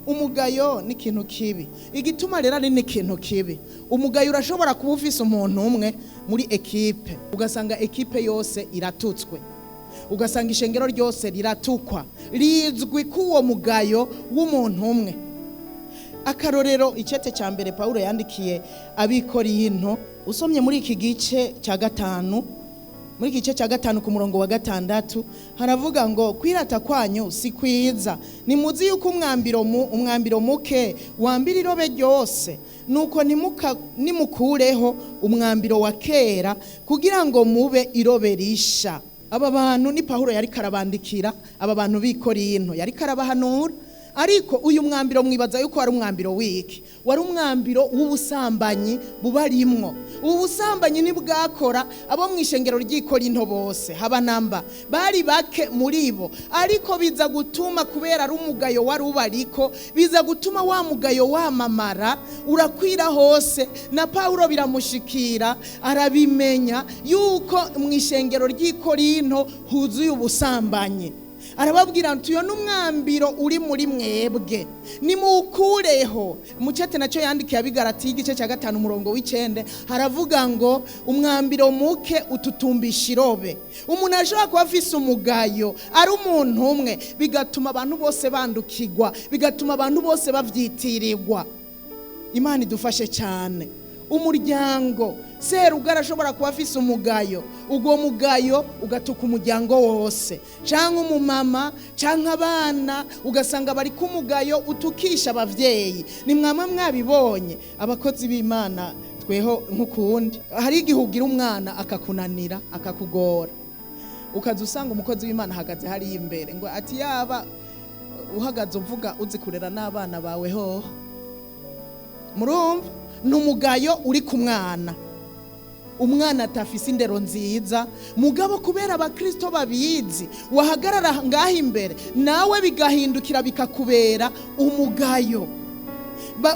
Umugayo ni ikintu kibi. Igituma rero ari n'ikintu kibi, umugayo urashobora kuba ufise umuntu umwe muri ekipe, ugasanga ekipe yose iratutswe, ugasanga ishengero ryose riratukwa, rizwi ko uwo mugayo w'umuntu umwe. Akarorero, icete cya mbere Pawulo yandikiye Abikorinto, usomye muri iki gice cya 5, muri iki gice cya 5 ku murongo wa 6, haravuga ngo: "Kwirata kwanyu si kwiza. Nimuzi yuko umwambiro muke wambira irobe ryose? Nuko nimukureho umwambiro wa kera kugira ngo mube irobe risha." Aba bantu ni Pawulo yari karabandikira, aba bantu b'Ikorinto yari karabahanura. Ariko uyu mwambiro mwibaza yuko wari umwambiro wiki? Wari umwambiro w'ubusambanyi bubarimwo. Ubu busambanyi ntibwakora abo mu ishengero ry'Ikorinto bose, haba namba, bari bake muri bo. Ariko biza gutuma, kubera ari umugayo wari ubariko, biza gutuma wa mugayo wamamara, urakwira hose. Na Pawulo biramushikira, arabimenya yuko mu ishengero ry'Ikorinto huzuye ubusambanyi. Arababwira nti: "Uyo n'umwambiro uri muri mwebwe, nimuwukureho." Mucete nacyo yandikiye Abigarati, igice cya 5 umurongo w'9, haravuga ngo: "Umwambiro muke ututumbisha irobe." Umuntu ashobora kuba afise umugayo ari umuntu umwe, bigatuma abantu bose bandukirwa, bigatuma abantu bose bavyitirirwa. Imana idufashe cyane. Umuryango, serugo arashobora kuba afise umugayo, ubwo mugayo ugatuka umuryango wose, cyangwa umumama cyangwa abana, ugasanga bari ku mugayo utukisha abavyeyi. Ni mwama mwabibonye, abakozi b'Imana tweho nk'ukundi, hari igihe ugira umwana akakunanira, akakugora, ukaza usanga umukozi w'Imana ahagaze hariya imbere ngo ati: "Yaba uhagaze uvuga uzi kurera n'abana bawe hoho." Murumva ni umugayo uri ku mwana, umwana atafise indero nziza. Mugabo kubera abakristo babizi, wahagarara ngaho imbere nawe bigahindukira bikakubera umugayo,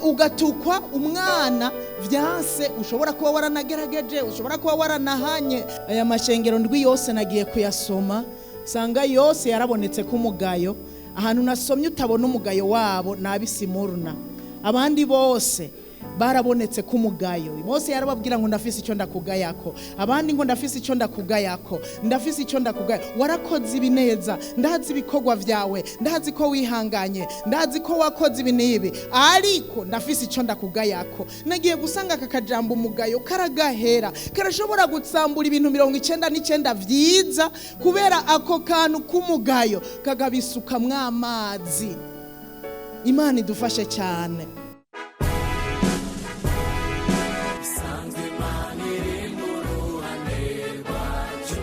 ugatukwa umwana vyanse. Ushobora kuba waranagerageje, ushobora kuba waranahanye. Aya mashengero ndwi yose nagiye kuyasoma, sanga yose yarabonetse ko umugayo. Ahantu nasomye utabona umugayo wabo n'Abisimuruna, abandi bose barabonetse ko umugayo. Bose yarababwira ngo: "Ndafise icyo ndakugayako." Abandi ngo: "Ndafise icyo ndakugayako, ndafise icyo ndakugaya. Warakoze ibi neza, ndazi ibikorwa vyawe, ndazi ko wihanganye, ndazi ko wakoze ibi n'ibi, ariko ndafise icyo ndakugayako." Nagiye gusanga aka kajambo umugayo karagahera, karashobora gutsambura ibintu 99 vyiza, kubera ako kantu k'umugayo kagabisukamwo amazi. Imana idufashe cyane. Isanzwe Imana iri mu ruhande rwacu.